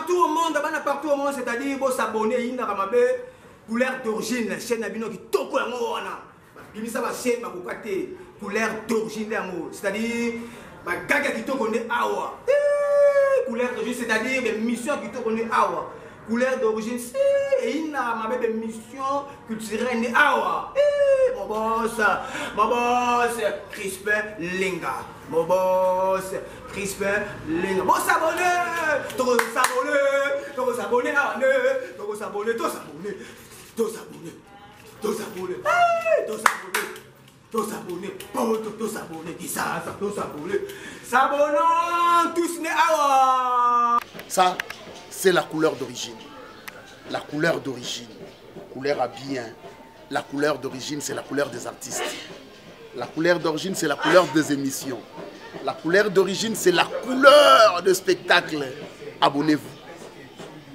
Partout au monde, bana partout au monde, c'est-à-dire bo s'abonner yindaka mabe couleur d'origine chaîne na bino kitoko yango wana. Bimisa ba chaîne bakoka te couleur d'origine yango, c'est-à-dire ba gaga kitoko nde awa. Eh, couleur d'origine, c'est-à-dire ba mission kitoko nde awa. Couleur d'origine, si eyindaka mabe ba mission culturelle nde awa. Eh, mon boss, mon boss Crispin Lenga. Mon boss Crispin Lenga. Bon s'abonner, toko s'abonner, toko s'abonner awa nde, toko s'abonner, to s'abonner, to s'abonner, to s'abonner, eh, to s'abonner. To s'abonner, poto to s'abonner, kisasa to s'abonner. S'abonnons tous ne awa. Ça, c'est la couleur d'origine. La couleur d'origine. Couleur à bien. La couleur d'origine, c'est la couleur des artistes. La couleur d'origine, c'est la couleur des émissions. La couleur d'origine, c'est la couleur de spectacle. Abonnez-vous.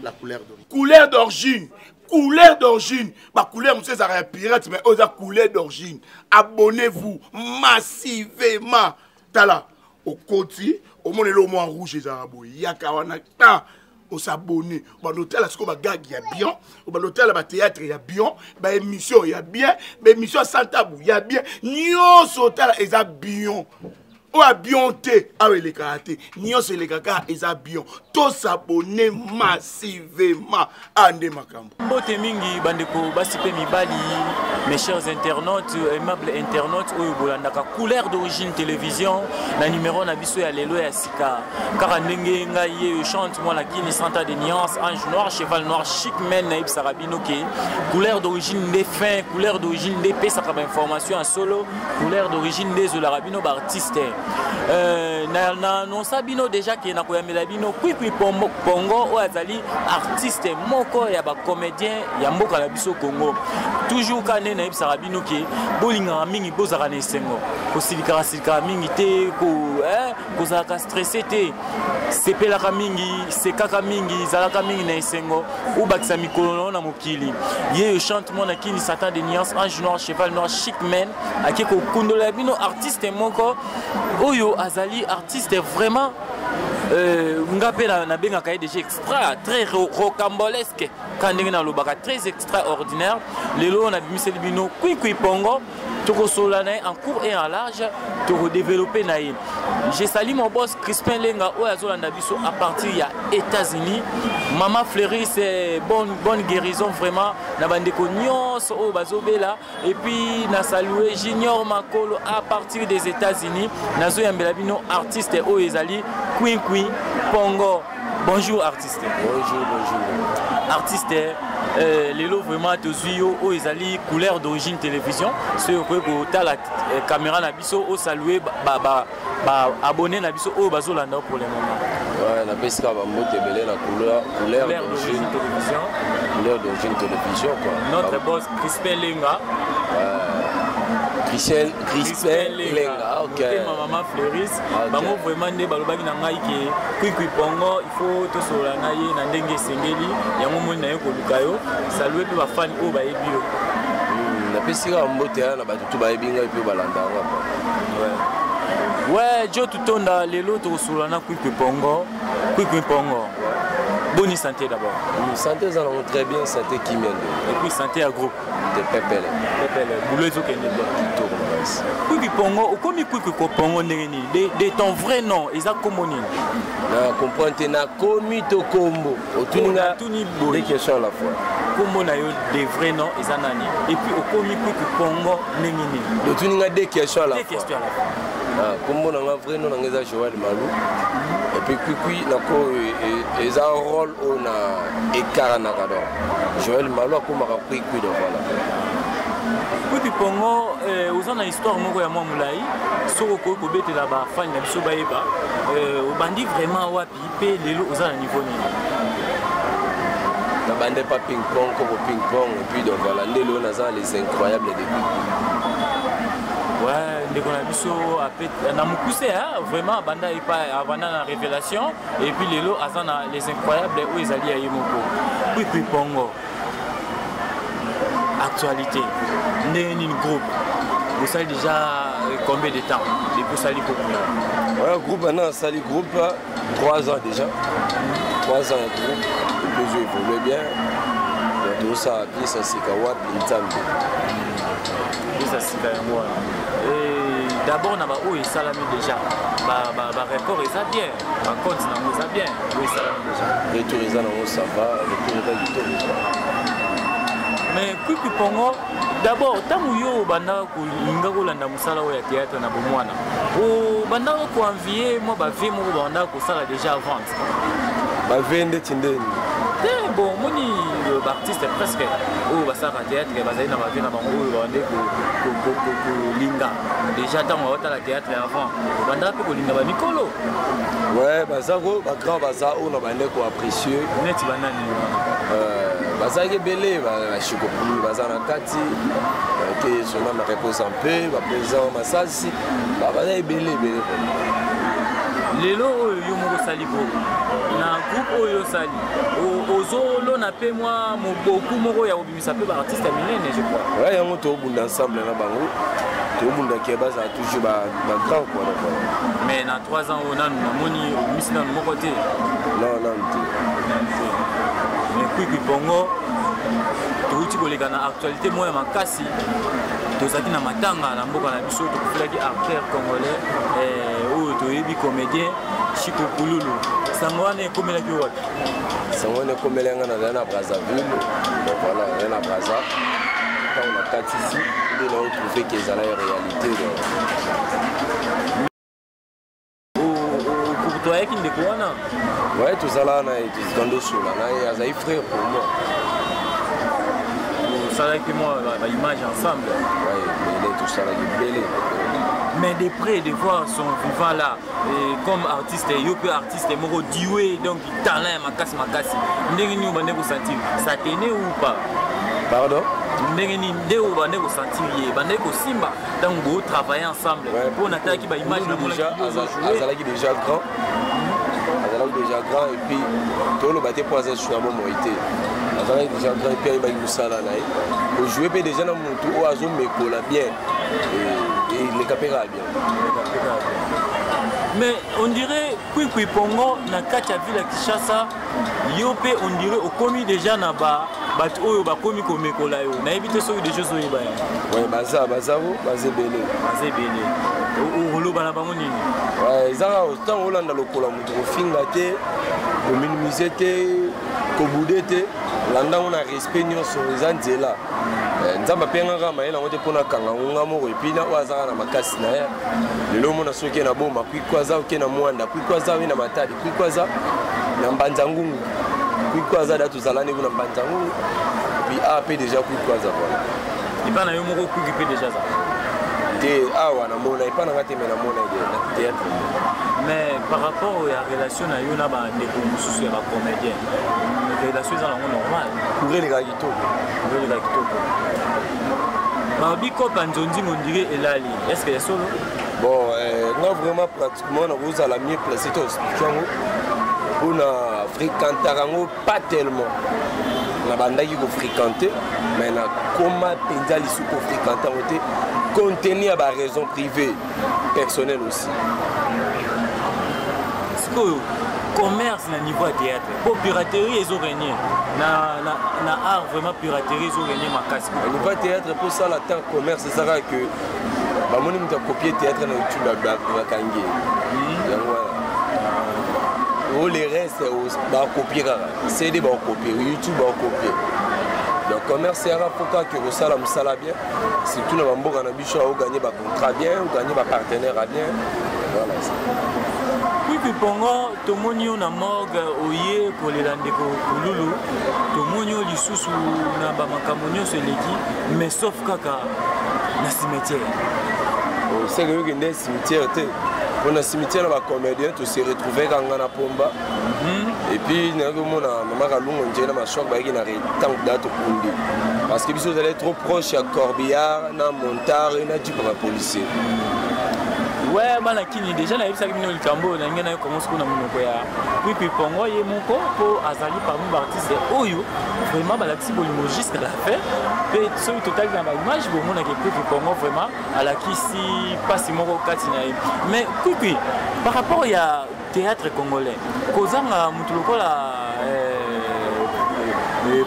La couleur d'origine. Couleur d'origine. Couleur d'origine. Ba couleur mosusu ezalaka ya pirate, mais oyo eza couleur d'origine. Abonnez-vous massivement. Tala, okoti, omona eloko mwa rouge ezalaka boye. Yaka wana, ta osabonne, obanda otala sikoyo bagage ya bien, obanda otala bathéâtre ya bien, baémission ya bien, baémission ya sans tabou ya bien, nyonso otala eza bien. Oyo ya bien te awa elekaka te, nyonso elekaka eza bien. Tosabonne massivement, awa nde makambo. Mbote mingi bandeko basi pe mibali, mes chers internautes, aimables internautes oyo bolandaka couleur d'origine télévision na numéro na biso ya lelo ya sika. Kaka ndenge ngai ye yo chante mwana kini santa de nuance, ange noir, cheval noir, chic men nayebisaka bino ke couleur d'origine nde fin, couleur d'origine nde pesaka ba information ya solo, couleur d'origine nde ezolaka bino ba artiste. Na annonça bino déjà ke nakoyambela bino Kwikwi Pongo oyo azali artiste moko ya ba comédien ya mboka na biso Congo. Toujours ka nde nayebisaka bino ke bolingaka mingi, bozalaka na esengo, kosilikaka silikaka mingi te, kozalaka stressé te, sepelaka mingi, sekaka mingi, zalaka mingi na esengo, obakisa mikolo na yo na mokili. Ye yo chante mwana kini Satan de nuance, ange noir, cheval noir, chic man, ake kokundola bino artiste moko oyo azali artiste vraiment. Nga pe nabengaka ye déjà extra, très rocambolesque, ka ndenge nalobaka très extraordinaire. Lelo nabimiseli bino Kwikwi Pongo, tokosolola na ye en court et en large, tokodévelopper na ye. Je salue mon boss Crispin Lenga oyo azolanda biso à partir ya États-Unis. Mama Fleury, c'est bonne guérison vraiment na bandeko nyonso oyo bazobela. Et puis na saluer Junior Makolo à partir des États-Unis. Nazo yambela bino artiste oyo ezali Kwikwi Pongo. Bonjour artiste. Bonjour, bonjour. Artiste, lelo vraiment tozwi yo oyo ezali couleur d'origine télévision. Soki okoki kotala caméra na biso, o saluer ba abonné na biso oyo bazolanda pour le moment. Ouais, napesi kaka bambote ebele na couleur Couleur d'origine d'origine télévision. Couleur d'origine télévision, quoi. Notre boss Crispin Lenga. Ouais. Christian, Crispin Lenga, ok. Motema mama Fleuris. Ok. Bango vraiment nde balobaki na ngai ke Kwikwi Pongo, il faut tosolola na ye na ndenge esengeli. Yango moni na ye koluka yo. Saluer pe ba fan oyo bayebi yo. Napesi kaka mbote ya na bato tu bayebi ngai pe balanda nga, quoi. Ouais. Ouais, Joe Tutonda, lelo tosolola na Kwikwi Pongo. Kwikwi Pongo. Bonne santé d'abord. Santé eza nango très bien, santé kimia nde. Et puis santé ya groupe. De pepele. Pepele, boulot ezokende bien. Kitoko makasi. Kwikwi Pongo, okomi Kwikwi Pongo ndenge nini? De ton vrai nom, eza kombo nini? Na comprendre te, nakomi to kombo. Otuni nga Natuni boye. deux questions à la fois. Kombo na yo de vrai nom eza nani? Et puis okomi Kwikwi Pongo ndenge nini? Otuni nga deux questions à la Deux fois. questions à la fois. Ah, kombo na nga vrai nom na nga eza Joël Malou. Et puis Kwikwi nako eza rôle oyo na ekaranaka donc. Joël Malou akomaka Kwikwi donc voilà. Kwikwi Pongo, oza na histoire moko ya mwa molai, soki okoki kobetela ba fan na biso bayeba, obandi vraiment wapi pe lelo oza na niveau nini? Na bande pas ping-pong, koko ping-pong, et puis donc voilà, nde lelo naza les incroyables de Kwikwi. Ouais, ndeko na biso na mokuse, hein, vraiment banda epa abanda na révélation et puis lelo aza na les incroyables oyo ezali ya ye moko. Kwikwi Pongo. Actualité. Ndenge nini groupe? Bosali déjà combien de temps depuis osali groupe? Ouais, groupe maintenant asali groupe 3 ans déjà, 3 ans ya groupe, et puis ezo évolue bien. Donc tozosala pièce ya sika, Wapi Nzambe. Pièce ya sika yango wana. D'abord na baoyo esalami déjà, barecord eza bien, bacompte nango eza bien, oyo esalami déjà? Retour eza nango, ça va, retour eza kitoko. Mais Kwikwi Pongo, d'abord ntango yo obandaka kolinga kolanda mosala oyo ya théâtre na bomwana, obandaka koenvie mwa bavie moko babandaka kosala déjà avant? Bavie ndeti ndeni? Te, bon, omoni baartiste presque oyo basalaka théâtre bazali na bavie na bango oyo babande kolinga déjà ntango baotala théâtre avant, obandaka mpe kolinga bamikolo? Ouais, baza ko bagrand, baza oyo na bande koapprécie. Neti banani? Bazalaki ebele, bashiko pulu baza na kati ke sona ma repose un peu, baprésident Masasi, baza ebele ebele. Lelo oyo yo moko osali groupe, na groupe oyo osali ozolona mpe mwa moboku moko ya kobimisa mpe baartiste ya minene, je crois. Ouais, yango tobunda ensemble na bango, tobundaki bazala toujours bagrand quoi, donc voilà. Mais na 3 ans oyo nanu namoni obimisi nanu moko te? Non, nanu te. Mais Kwikwi Bongo, touti koleka na actualité moko ya makasi, tozalaki na matanga na mboka na biso, tokufelaki acteur congolais oyo toyebi, comédien Chiko Pululu. Sango wana ekomelaki yo wapi? Sango wana ekomeli nga, nazali na Brazzaville. Donc voilà, nazali na Brazza, ntango nakatisi nde naotrouve ke ezala ya réalité, donc. Toyaki ndeko wana? Ouais, tozala na ye, tozandosola na ye, azali frère pour moi. Osalaki mwa baimage ensemble? Ouais, ebele, tosalaki ebele. Mais de près, de voir son vivant là, et comme artiste, yo mpe artiste moko doué, donc talent ya makasi makasi, ndenge nini obande kosentir? Ça tenait ou pas? Pardon? Ndenge nini nde obande kosentir ye, bande kosimba ntango botravailler ensemble? Mpo natalaki baimage. Azalaki déjà grand, azalaki déjà grand, et puis toloba te mpo aza su na bomoi te. Azalaki déjà grand et puis ayebaki mosala na ye, kojoue mpe déjà na motu oyo azomekola bien, eleka mpe kaka bien. Mais on dirait Kwikwi Pongo, na kati ya ville ya Kinshasa, yo mpe on dirait okomi déjà na ba bato oyo bakomi komekola yo. Nayebi te soki déjà ozoyeba yango. Ouais, baza, bazako, baza ebele. Baza ebele. Oloba na bango nini? Eza kaka ntango olanda lokola moto, kofinga te, kominimize te, kobude te, landa ngo na respect nyonso. Eza nzela. Nzambe apengaka mayele yango te mpona akanga ngo nga moko, et puis na oyo azaka na makasi na ye. Lelo omona soki oke na Boma, Kwikwi aza, oke na Mwanda, Kwikwi aza, oye na Matadi, Kwikwi aza, na Mbanza Ngungu, Kwikwi aza. Da tozala nde kuna Mbanza Ngungu, et puis a mpe déjà Kwikwi aza, voilà. Epa na yo moko Kwikwi mpe déjà aza? Te, awa namona epa na nga te, me namona na théâtre. Mais par rapport ya relation na yo na bandeko mosusu ya bacomédien, relation eza nango normal? Courant elekaka kitoko. Courant elekaka kitoko. Babi kopa nzonzi mondire elali, est ce que ya solo? Bon, nga vraiment pratiquement nakozala mieux placé to explique yango, mpona fréquentaka yango pas tellement. Nabandaki kofréquente, mais nakoma mpenza lisusu kofréquente yango te, compte tenu ya baraison privée personnelle aussi. Sikoyo commerce na niveau ya théâtre, po piraterie ezorégner na art, vraiment piraterie ezorégner makasi. Na niveau ya théâtre, mpo osala tant commerce, ezaka ke bamoni moto akopie théâtre na YouTube, bakangi ye. Yango wana o le reste bakopie kaka CD, bakopie YouTube, bakopie. Donc commerce yaka mpo kaka kosala mosala bien, surtout na bamboka na biso, oganye bacontrat bien, oganye bapartenaire ya bien, voilà. Kwikwi Pongo, tomoni yo na morgue, oye kolela ndeko Kululu, tomoni yo lisusu na bamakambo nyonso eleki, mais sauf kaka na cimetière. Seke yokende cimetière te, mpona cimetière na bacomédien tose retrouve kanga na Pomba. Et puis nayaki komona mama Kalungo nje na Maswak, bayaki na ntango da tokundi, parce que biso ozali trop proche ya corbillard na montard na jeep ya bapolicier. Ouais, bana kini déjà nayebisaki bino likambo oyo nalingi nayoka ngo sikoyo na monoko ya Kwikwi Pongo ye moko mpo azali parmi baartiste oyo vraiment balakisi bolingo jusqu'à la fin mpe soki totali na baimage bomonaki Kwikwi Pongo vraiment alakisi mpasi moko kati na ye. Mais Kwikwi, par rapport ya théâtre congolais, kozanga moto lokola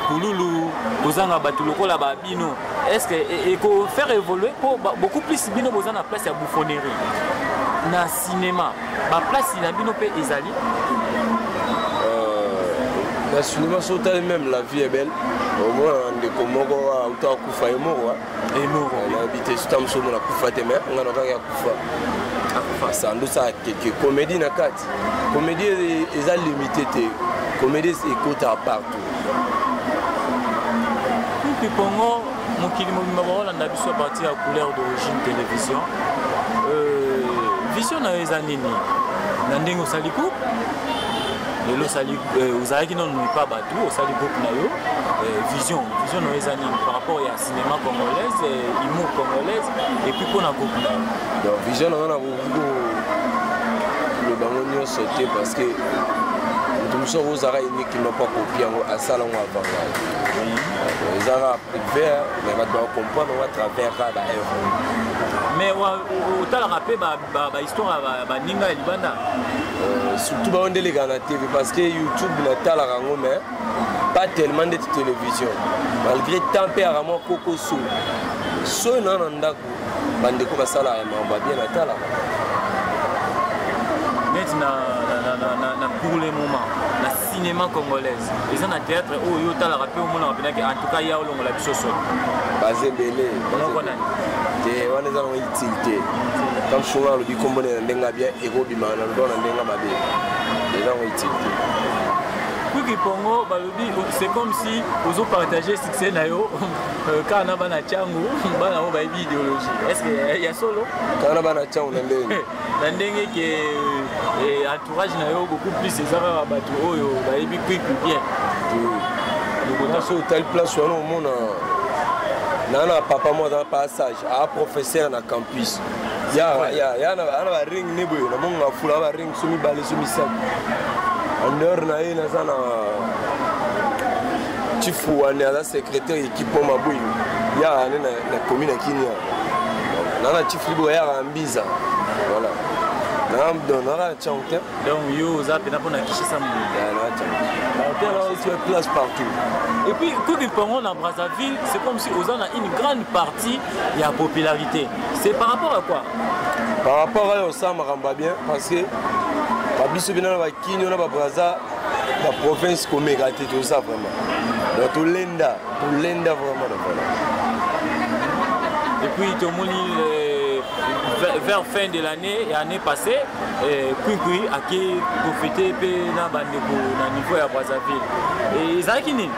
pululu, kozanga bato lokola babino, est ce que eko faire évoluer po beaucoup plus bino boza na place ya bouffonnerie na cinéma, ba place na bino pe ezali? Na cinéma so otali même La vie est belle, omona ndeko moko auta akufa ye moko nayebi te soki mosu omona akufa te, mais nga nakaki akufa sandu sa keke comédie na kati. Comédie eza limité te, comédie ekotaka partout. Kwikwi Pongo, mokili mobimba baolanda biso à partir ya Couleur d'origine télévision. Vision na yo eza nini na ndenge osali groupe lelo? Osali, ozalaki nano epa bato, osali groupe na yo. Vision na yo eza nini par rapport ya cinéma congolaise, humour congolaise, et puis mpona groupe na yo? Donc vision na nga, nakoki koloba ngo nyonso te, parce que moto mosusu akozalaka uniquement mpo akopi yango, asala yango avant ngai. Eza kaka privé, mais bato bacomprendre yango à travers kaka baœuvre. Mais otalaka mpe bahistoire ya baninga ya libanda? Surtout bango nde elekaka na TV, parce que YouTube natalaka yango, mais pas tellement ndeti télévision, malgré temps mpe yaka mwa kokoso. Soki naa na ndako, bandeko basalaka ya makambo ya bien, natalaka. Neti na pour le moment na cinéma congolaise, eza na théâtre oyo otalaka mpe omonaka mpenaki en tout cas ya olongola biso solo? Baza ebele. Moko nani? Te, wana eza nango utile te. Comme souvent alobi nkombo na ndenge ya bien, ekobimaka na loba na ndenge mabe, eza nango utile te. Kwikwi Pongo, balobi c'est comme si ozopartage succès na yo kaka na bana Tiango, bana oyo bayebi idéologie. Est ce que ya solo? Kaka na bana Tiango na ndenge? Na ndenge ke entourage na yo beaucoup plus eza kaka bato oyo bayebi Kwikwi bien. So otali place wana, omona naa na papa mo aza passage, aa professeur na campus, ya na baring ne boye na monga fula baring so mibale so misato. En dehors na ye, naza na chifu wane aza secrétaire équipe mo maboi ya ane na commune ya Kinia, naa na chief libo yaka mbiza. Voilà, naka na Tiango te. Donc yo oza mpena mpona Kinshasa. Tu place partout. Et puis Kwikwi Pongo, na Brazzaville, c'est comme si oza na une grande partie ya popularité. C'est par rapport à quoi? Par rapport à osala makambo ya bien, parce que babiso bina na bakini na babraza, baprovince komeka te, toza vraiment, donc tolenda, tolenda vraiment, donc voilà. Et puis tomoni vers fin de l'année et année passée, Kwikwi ake profite mpe na bandeko na niveau ya Brazzaville. Ezalaki nini?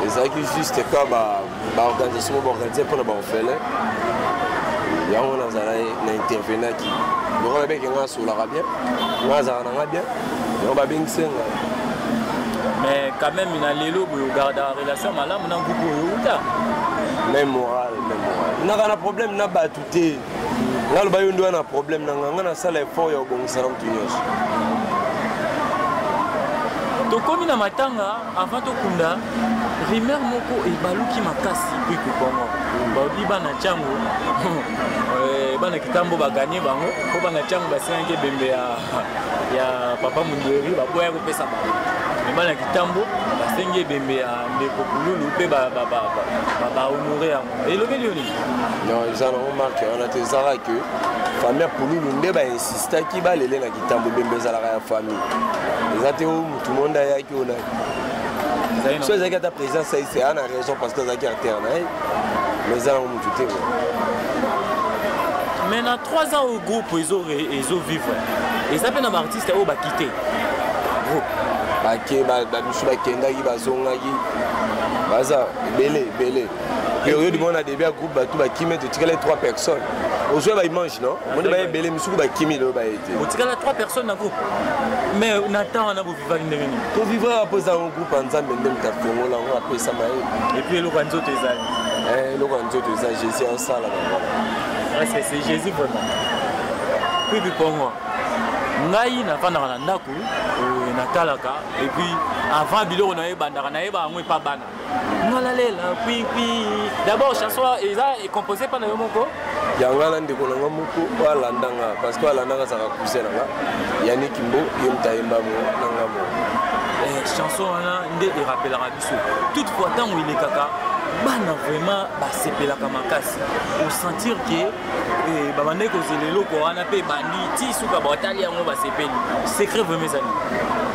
Ezalaki juste ka baorganisation mo baorganize mpona baorphelin yango. Nazala na intervenaki loko babeke nga asolaka bien, nga azalaka na nga bien, yango babengisi nga. Mais quand même na lelo boye ogarda relation malamu na groupe oyo outa? Même moral, même moral. Naka na problème na bato te. Nga loba yo nde wana problème na nga, nga nasala effort ya kobongisa na motu nyonso. Tokomi na matanga. Avant tokunda, rumeur moko ebaluki makasi. Kwikwi Bongo, balobi bana Ntiango, bana Kitambo baganye bango mpo bana Ntiango basengaki ebembe ya papa Mundueri, baboya kopesa bango, me bana Kitambo basengi ebembe ya ndeko Pululu mpe bahonore yango. Elobeli yo nini? Non, eza nango marke wana te. Ezalaka ke famille ya Pululu nde bainsistaki balele na Kitambo. Ebembe ezalaka ya famille, eza te oyo motu monde ayaki oyo nani. So ezalaki ata président Saisi aa na raison, parce que azalaki artere na ye, mais eza nango motu te. Mais na 3 ans oyo groupe ezovivre, eza mpe na baartiste oyo bakite groupe? Bake, bamisu bakendaki, bazongaki, baza ebele ebele. Période moko na début ya groupe, bato bakimi, totikali 3 personnes. Ozwa baimage non monde baye ebele, misuku bakimi, lelo baye te. Otikala 3 personnes na groupe, mais na temps wana bovivaki ndenge nini? Tovivaka mpo eza yango groupe ya Nzambe nde moto afongola yango, apesama ye. Et puis eloko ya nzoto ezali? Eloko ya nzoto eza Jésus asala na voilà. Parce que c'est Jésus vraiment. Pipi Pongo, ngai nafandaka na ndako, natalaka, et puis avant biloko na ye ebandaka, nayeba yango epa bana. Ngalalela kwikwi. D'abord chanson eza composé pa na yo moko? Ya nga na ndeko na nga moko oyo alanda nga, parce que oyo alanda nga azalaka cousin na nga, Yannick Mbo, ye moto ayemba mo na nga moko. Chanson wana nde erapelaka biso toutefois ntango elekaka, bana vraiment basepelaka makasi, osentir ke babandaki kozela eloko wana mpe ebandi ti suka, batali yango basepeli. Secret vraiment ezali?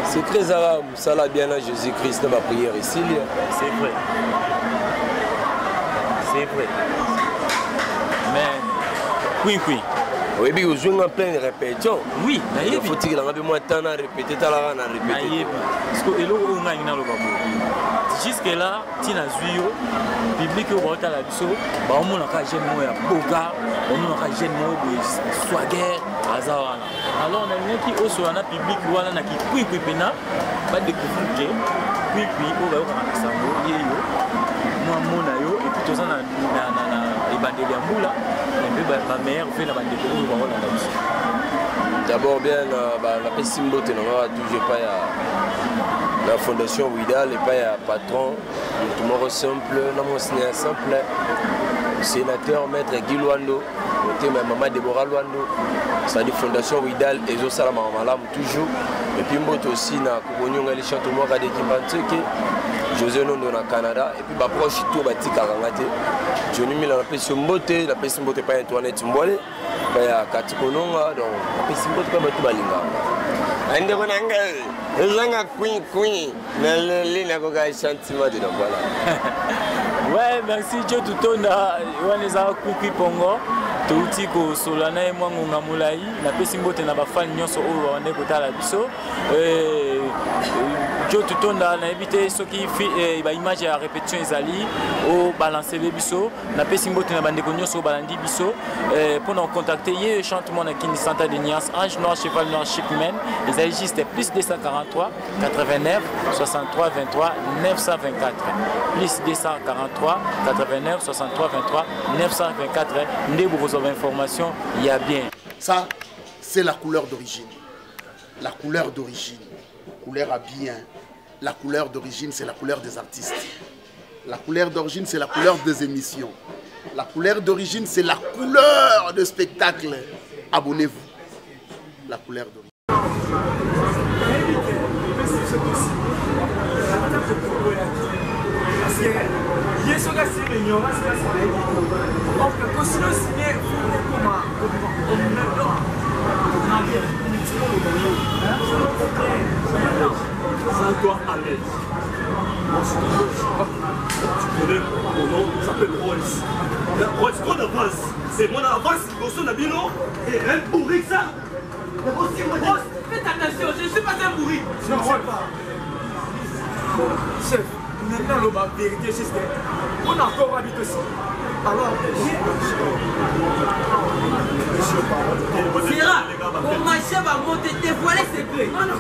Secret ezaka mosala bien na Jésus Christ na baprière esili. C'est vrai, c'est vrai, mais kwikwi. Oyebi ozwi nga plein répétition. Oui, nayebi. Fotikelanga mpe mwa temps na répété, talaka na répété. Nayebi. Parce que eloko oyo ngai naloba boye, jusque là ntina zwi yo, public oyo baotala biso baomonaka jeune moko ya boga, baomonaka jeune moko boye swagger aza wana. Alors nalingaki osola na public wana na kikwikwi mpena badécouvrir ke kwikwi oyo bayokaka na sango ye yo mwa mona yo, et puis toza na ebandeli ya mbula, mpe bameilleur mpe na bandeko oyo bakolanda biso. D'abord bien, napesi mbote na nga toujours epai ya na fondation Widal, epai ya patron, motu moko simple na mwasi na ya simple, sénateur maître Guy Lwando, motema ya mama Débora Lwando, c'est-à-dire fondation Widal ezosalamaka malamu toujours. Et puis mbote aussi na Kokonyonga Elichanto Mwaka de Kimbanseke, José Nondo na Canada, et puis baproche to batikaka nga te, Johnny Mila, napesi yo mbote. Napesi mbote epai ya Antoinette Mbwale, epai ya Kati Kononga. Donc napesi mbote mpe bato balingaka ndeko na ngai ezanga kwikwi naleli nakoka sentiment de, donc voilà. Ouais, merci Joe Tutonda. Wana eza Kwikwi Pongo, touti kosolola na ye mwa ngonga molai. Napesi mbote na bafani nyonso oyo babandaki kotala biso. Joe Tutonda, nayebi te soki baimage ya répétition ezali obalancele biso. Napesi mbote na bandeko nyonso oyo balandi biso. Mpona kocontacte ye, chante mwana Kini Santa de Niance, ange noir, cheval noir, chic man, ezali juste plus 243 89 63 23 924, plus 243 89 63 23 924 nde bokozwa bainformation ya bien. Ça, c'est la couleur d'origine. La couleur d'origine, couleur à bien. La couleur d'origine, c'est la couleur des artistes. La couleur d'origine, c'est la couleur des émissions. La couleur d'origine, c'est la couleur de spectacle. Abonnez-vous. La couleur d'origine. Ye soki asili ignorance, kosino signe okoma. Sens-toi à l'aise. Tu connais mon nom, s'appelle Rolls. Rolls, trop d'avance. C'est mon avance, liboso na bino. Et un bourrique ça. Rolls, faites attention, je ne suis pas un bourrique. Je ne sais pas. Chef, maintenant la vérité, juste. On a encore habité aussi. Alors, Sera, pour ma chef va monter, dévoiler secret. Non, non,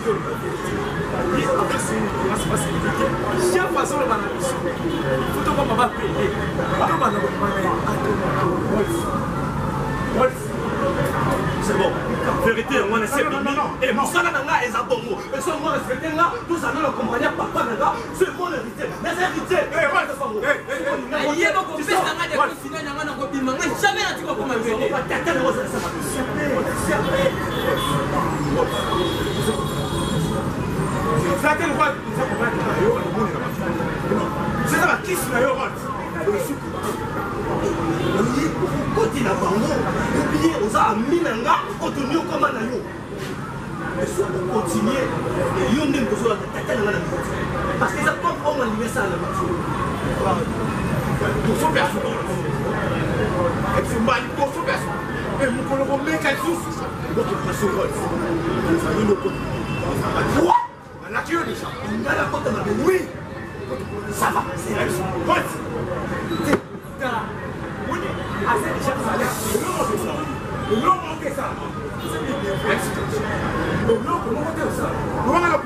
chef azoloba na biso, faut tokoma bapele, tobanda komana. Rolls, c'est bon, vérité yango wana esi ebimi. E mosala na nga eza bongo, eso ngo respecte nga, tozala na kompagnie ya papa na nga, c'est mon héritier, naza héritier. Ayeba kopesa nga dekosina na nga na kobima nga jamais natika kokoma pele. Tata nango ozalisa eza te lokwa eza kobata na yo, omonela bato eza bakisi na yo. Rolls, oye okoti na bango, obie oza ami na nga, otoniokoma na yo, mais soki okontinue, yo nde kozolanda tata na nga na miti, parce que eza comme oyo alingi asala na miti. Liboso mpe asuka efumba, liboso mpe asuka e mokolo komeka lisusu. Okopaso Rolls, ezali lokoti. Alaki yo déjà. Nga nakota mabe? Oui. Ça va, c'est réussi. Rolls, tala, moni aza déjà salaire, eloko te osala, eloko te esala, eloko moko te osala. Lobanga na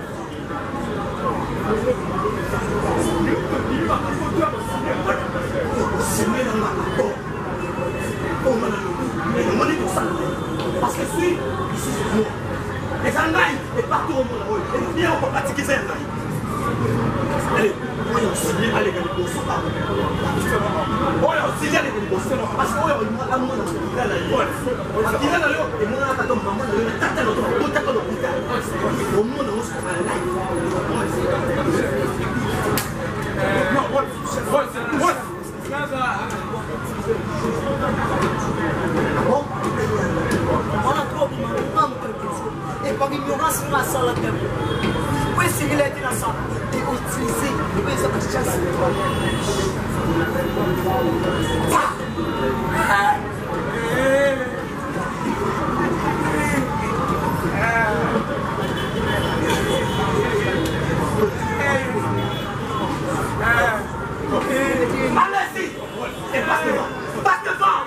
nanga accord oyo nga nalobi, namoni tosala te, parce que si na ye. Allez, oyo osili aleka liboso awa. Oyo osili aleka liboso parce que oyo amona makila na yo. Makila na yo emonanaka to mama na yo na tata na yo babotaka lokuta. Omona yango soki na live. Wana trop bima et par ignorance nga asala te po esengeli ete nasala e utilize po eza bachance. Allez-y et passe devant. Passe devant.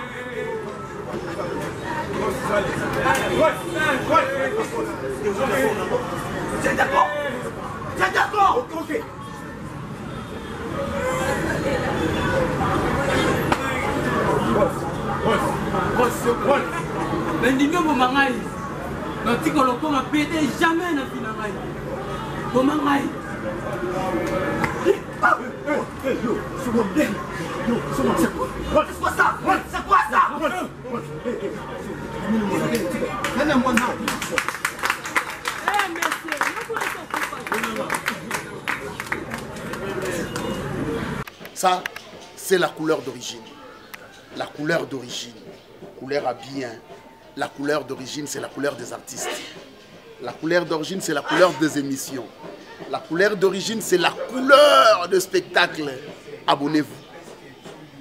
Tu es d'accord? Tu es d'accord? Ok. Nandimi oboma ngai, natikala okoma pede jamais na vi na ngai, boma ngai. C'est quoi ça? C'est quoi ça? Ça, c'est la couleur d'origine. La couleur d'origine. Couleur à bien. La couleur d'origine, c'est la couleur des artistes. La couleur d'origine, c'est la couleur des émissions. La couleur d'origine, c'est la couleur de spectacle. Abonnez-vous.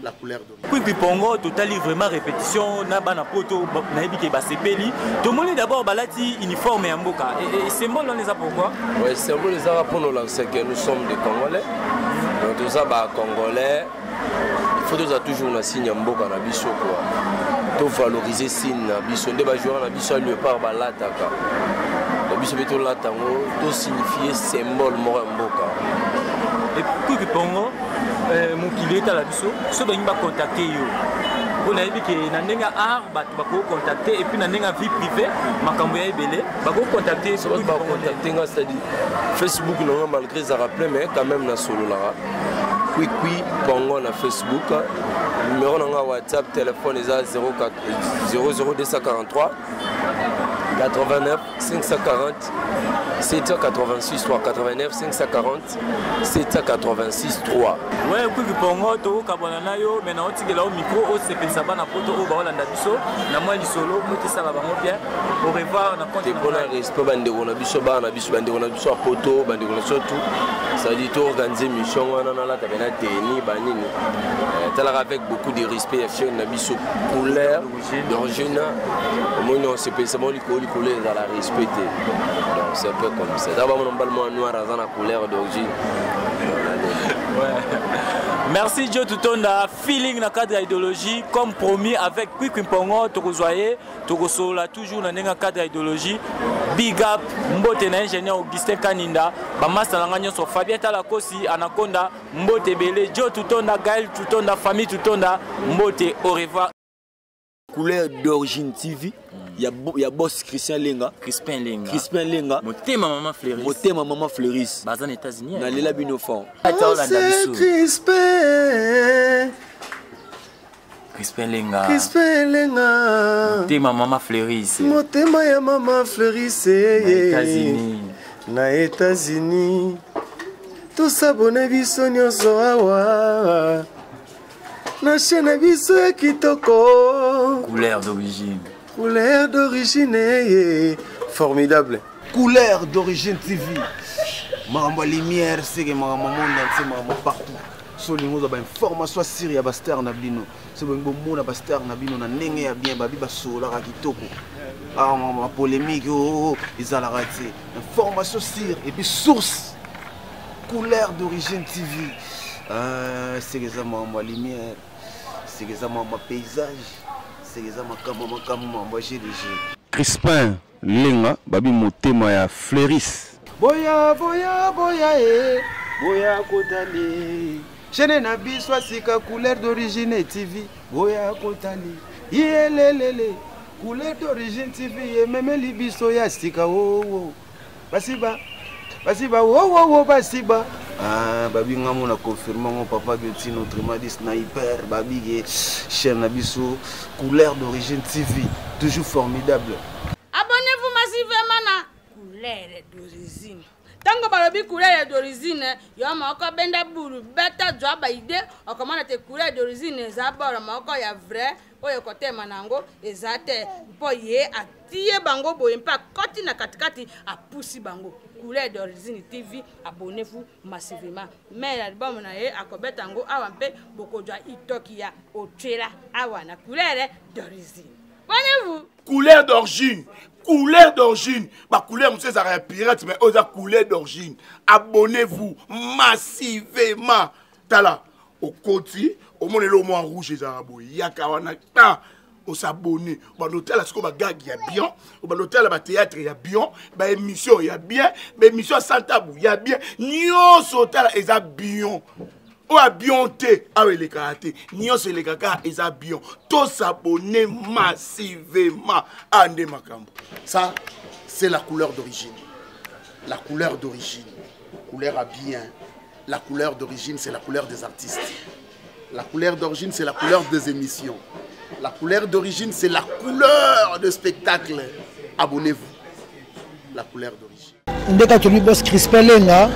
La couleur d'origine. Kwikwi Pongo, totali vraiment répétition na bana poto nayebi ke basepeli. Tomoni d'abord balati uniforme ya mboka. Et symbole wana eza pourquoi? Ouais, symbole ezaka pour nous lancer que nous sommes des Congolais. Donc toza ba Congolais, il faut toza toujours na signe ya mboka na biso quoi. To valoriser signe na biso nde ba joueur na biso ya Léopard balataka. Donc biso mpe tolata yango, to signifier symbole moko ya mboka. Et Kwikwi Pongo, mokili etala biso, so balingi bacontacte yo mpo nayebi ke na ndenge ya art bato bakocontacte, et puis na ndenge ya vie privée makambo ya ebele bakocontacte. So bato bacontacte nga, c'est-à-dire Facebook na nga, malgré ezalaka plein, mais quand même nasololaka Kwikwi Pongo na Facebook. Numéro na nga WhatsApp, téléphone eza 04 00243 89 540 786 3, 89 540 786 3. Ouais, Kwikwi Pongo, tokokabwana na yo, mais naotikela yo micro osepelisa bana poto oyo baolanda biso na mwa lisolo mpo tosala bango bien. Au revoir na compte te na mpona ngai. Respect bandeko na biso, bana na biso, bandeko na biso ya poto, bandeko na biso tout, c'est-à-dire toorganiser mission wana, nalata pena teni banini. Talaka avec beaucoup de respect ya chaîne na biso Couleur d'origine. Omoni osepelisa bango likolo likolo, ezala respect te. Donc c'est un peu comme ça, eza bamona mobali mwa noir aza na Couleur d'origine. Ouais. Merci Joe Tutonda, feeling na cadre ya idéologie comme promis avec Kwikwi Mpongo, tokozwa ye, tokosolola toujours na ndenge ya cadre ya idéologie. Big up, mbote na ingénieur Augustin Kaninda, ba master na nga nyonso, Fabien Talakosi, Anaconda, mbote ebele, Joe Tutonda, Gaël Tutonda, famille Tutonda, mbote, au revoir. Couleur d'origine TV, il y a boss Christian Lenga. Crispin Lenga. Crispin Lenga. Motema Mama Fleuris. Motema Mama Fleuris. Baza na États-Unis. Na lela bino fort. Ata olanda biso. Crispin. Crispin Lenga. Crispin Lenga. Motema Mama Fleuris. Motema ya Mama Fleuris. Na États-Unis. Na États-Unis. Tosabone biso nyonso awa na chaîne na biso ya kitoko. Couleur d'origine. Couleur d'origine, eh, formidable. Couleur d'origine TV, makambo ya lumière, seke makambo monde entier, makambo partout. So olingi ozwa bainformation asire ya bastar na bino, so bolingi bomona bastar na bino na ndenge ya bien, babi basololaka kitoko, awa makambo ya polémique oo ezalaka te. Information sire et puis source, Couleur d'origine TV. Seke eza makambo ya lumière, seke eza makambo ya paysage, seke eza makambo makambo makambo ya GDG. Crispin Lenga, babi motema ya Fleuris. Boya boya boya e boya kotali chaîne na biso ya sika Couleur d'origine TV, boya kotali yelelele Couleur d'origine TV ememeli biso ya sika owo basi ba Basiba wowowo basiba. Ah, babi nga mona confirme ngo papa Guilty autrement dit sniper babi ke chaîne na biso couleur d'origine TV toujours formidable. Abonnez-vous massivement na couleur d'origine. Tango balobi couleur d'origine, yo moko benda bulu beta zwa ba idée okomona te couleur d'origine eza bora moko ya vrai oyo kotema na yango eza te mpo ye atie bango boye mpe akoti na katikati apusi bango couleur d'origine tv abonnez-vous massivement mais album na ye akobeta yango awa mpe bokozwa itoki ya otwela awa na couleur d'origine abonnez-vous. Couleur d'origine, couleur d'origine, ba couleur mosusu ezalaka ya pirate mais oyo eza couleur d'origine. Abonnez-vous massivement. Tala okoti omona eloko mwa rouge ezalaka boye, yaka wana ta osabonne, obanda otala sikoyo bagage ya bien, obanda otala batheatre ya bien, baémission ya bien, baémission ya sans tabou ya bien, nyonso otala eza bien. Oyo ya bien te awa elekaka te, nyonso elekaka eza bien. Tosabonne massivement, awa nde makambo. Ça c'est la couleur d'origine, la couleur d'origine, couleur à bien. La couleur d'origine, c'est la couleur des artistes. La couleur d'origine, c'est la couleur des émissions. La couleur d'origine, c'est la couleur de spectacle. Abonnez-vous. La couleur d'origine. Ndeka tolobi boss Crispin Lenga,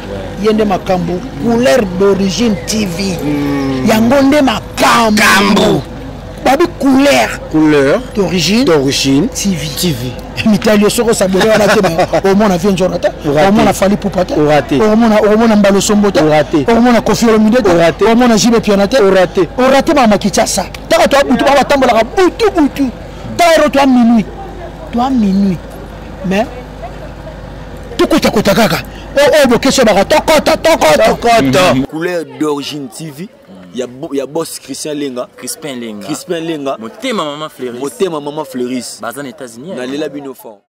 ye nde makambo couleur d'origine TV. Yango nde makambo. Babi couleur. Couleur d'origine. D'origine. TV. TV. Mitali yo soko sabole wana te omona vie nzora te, omona Fally Ipupa te, omona Mbalo Sombo te, omona Koffi Olomide te, omona JB Piana te, orate mama Kinshasa. Taka to butu ba tambolaka butu butu. Taero to minuit. To minuit. Mais tokota kota kaka. Oh oh bokesho baka tokota tokota. Tokota. Couleur d'origine TV. Ya boss Christian Lenga. Crispin Lenga. Crispin Lenga. Motema maman Fleuris. Motema maman Fleuris. Baza na États-Unis. Na lela bino fort.